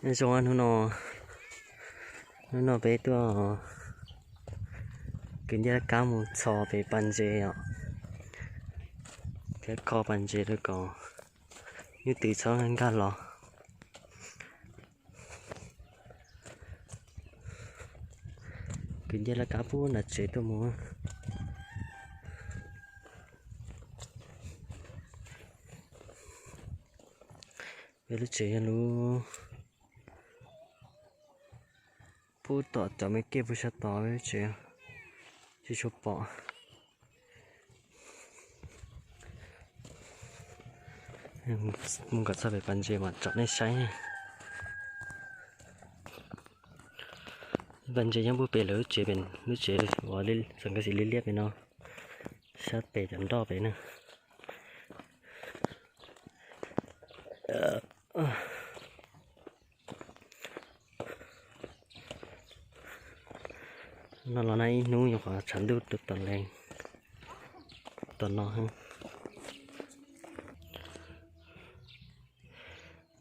Nyob zoo hnub no, hnub no peb tuaj kwv ncej laj kab mus txhos pem pas ntses os, thiab kho pas ntses rau kom nyuj twm txhob nkag los. Kwv ncej laj kab pub nram tsev tuaj mus. Peb lub tsev yog lub pub tom cov me kej pub sab tod, peb lub tsev tsis tshua pom. Mus kom txog pem pas ntses mam tsom nej saib. Pas ntses nyob pub pem lawv lub tsev, lub tsev uas txawm nkawd xim liab liab pem no, sab pem cov nroj pem na. No los nag ib hnub nyuam qhuav tshav ntuj rau tom lees tom no.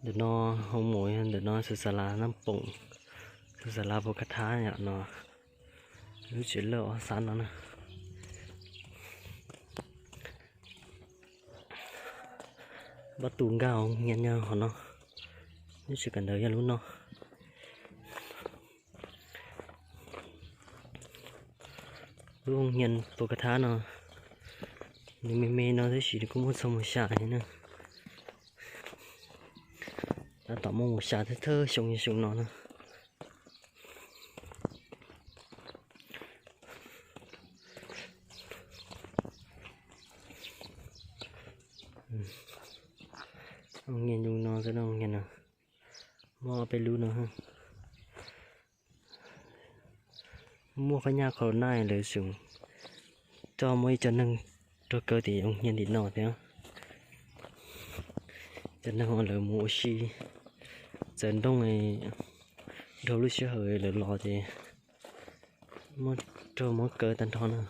Ntawm no hoo mus, ntawm no xav xas las naj poom, xav xas las pus kab thab yom no, lub tsev lawj ob xab no na. Npaj tus nkag hoo nyias nyob hov no, lub tsev kawm ntawv yog lub no. Lub hoo nyias pus kab thab no, nws me me no tab sis nws kuj muaj txog mus xya thiab na. Tab tom muaj mus xya thawj thawj xyoo xyoo no na. Hoo nyias zoo no xwb, hoo nyias no muaj peb lub no. Muaj qhov nyaj qhov naj lawv tseem coj muaj ib co neeg rov kaw tim hoo nyias tim no thiab. Cov neeg uas lawv mus ua si txawv nrooj, dhau lub sij hawm lawv los ces muab raug muab kaw tag nrho na.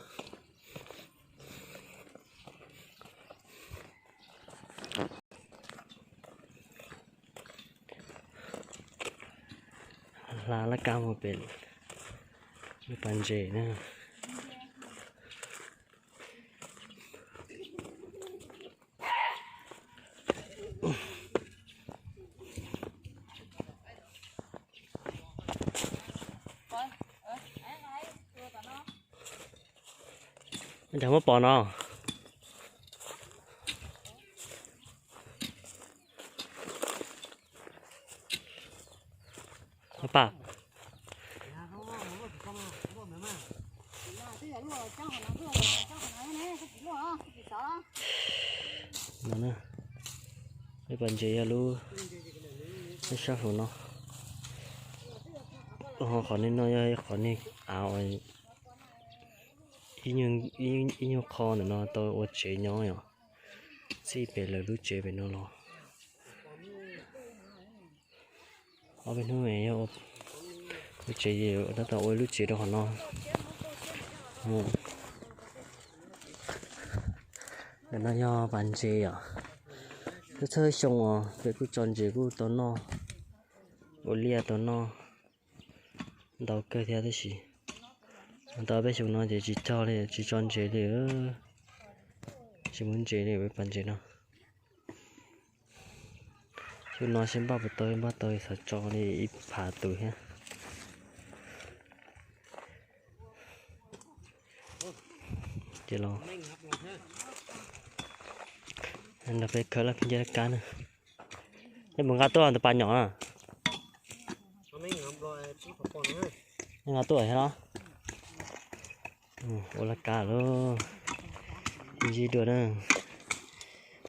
Hla laj kab mus pem lub pas ntses na. Cas muab pom no. Paj, no, peb pas ntses yog lub sab hauv no. Qhov nej noj yog qhov nej av, ib nyuag qho ntawm no tau ua tsev nyob yom. Txij pem lawv lub tsev pem no los. Ob peb hnub yog ua tsev, tab tom ua lub tsev rau qhov no. Ntawm no yog pas ntses yom. Txhua txhua xyoo os peb kuj tso ntses kuj tau noj, ua liaj tau noj ntau kawg thiab tab sis tau peb xyoo no ces tsis tso li, tsis tso ntses li. Tsis muaj ntses li peb pas ntses no. Xyoo no seb npaj puas tau, npaj tau xav tso li ib phav tus thiab. Ces los nrog peb khawb laj kab na. Nej mus nqa tuaj ntawm pas nyom na. Nej nqa tuaj thiab los? Ua laj kab lub, ntsib dua na.